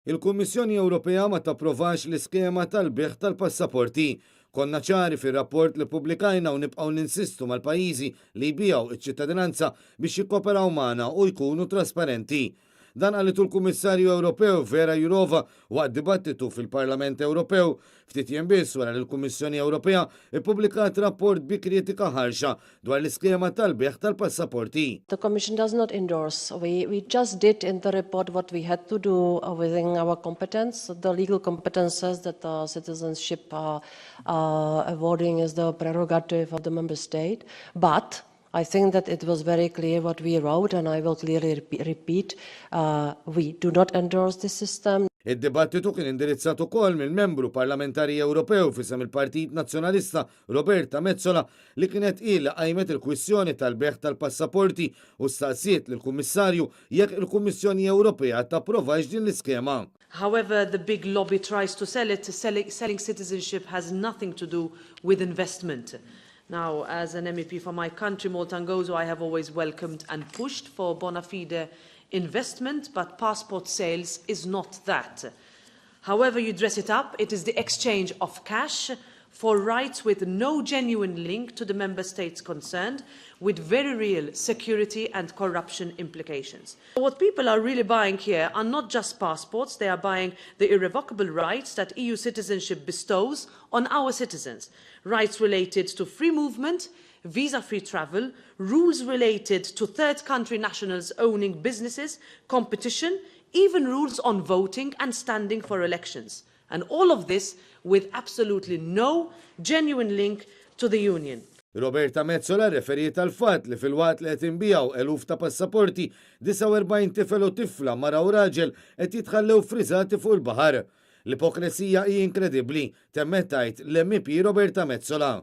Il-Kummissjoni Ewropea ma tapprovax l-iskema tal-bejgħ tal-passaporti. Konna ċari fir-rapport li ppubblikajna u nibqgħu ninsistu mal-pajjiżi li jbigħu ċ-ċittadinanza biex jikkoperaw magħna u jkunu trasparenti. Dan qalitu l-Kummissarju Ewropew Vera Jourova waqt dibattitu fil-Parlament Ewropew, ftit jiem biss wara li l-Kummissjoni Ewropea ppubblikat rapport bi kritika ħarxa dwar l-iskema tal-bejgħ tal-passaporti. The Commission does not endorse. We just did in the report what we had to do within our competence. The legal competence says that the citizenship awarding is the prerogative of the member state. But I think that it was very clear what we wrote, and I will clearly repeat, we do not endorse this system. Id-dibattitu kien indirizzat ukoll mill-membru parlamentari Ewropew f'isem il-Partit Nazzjonalista Roberta Metsola, li kienet ilha qajmet il-kwistjoni tal-bejgħ tal-passaporti u staqsiet lill-Kummissarju jekk il-Kummissjoni Ewropea tapprovax din l-iskema. However the big lobby tries to sell it, selling citizenship has nothing to do with investment. Now, as an MEP for my country, Malta and Gozo, I have always welcomed and pushed for bona fide investment, but passport sales is not that. However you dress it up, it is the exchange of cash for rights with no genuine link to the member states concerned, with very real security and corruption implications. What people are really buying here are not just passports, they are buying the irrevocable rights that EU citizenship bestows on our citizens. Rights related to free movement, visa-free travel, rules related to third country nationals owning businesses, competition, even rules on voting and standing for elections. And all of this with absolutely no genuine link to the Union. Roberta Metsola referiet għall-fatt li filwaqt li qed inbiegħu eluf ta' passaporti, 49 tifel u tifla, mara u raġel qed jitħallew friżati fuq il-baħar. L-ipokresija hi inkredibbli, temmet tgħid l-MEP Roberta Metsola.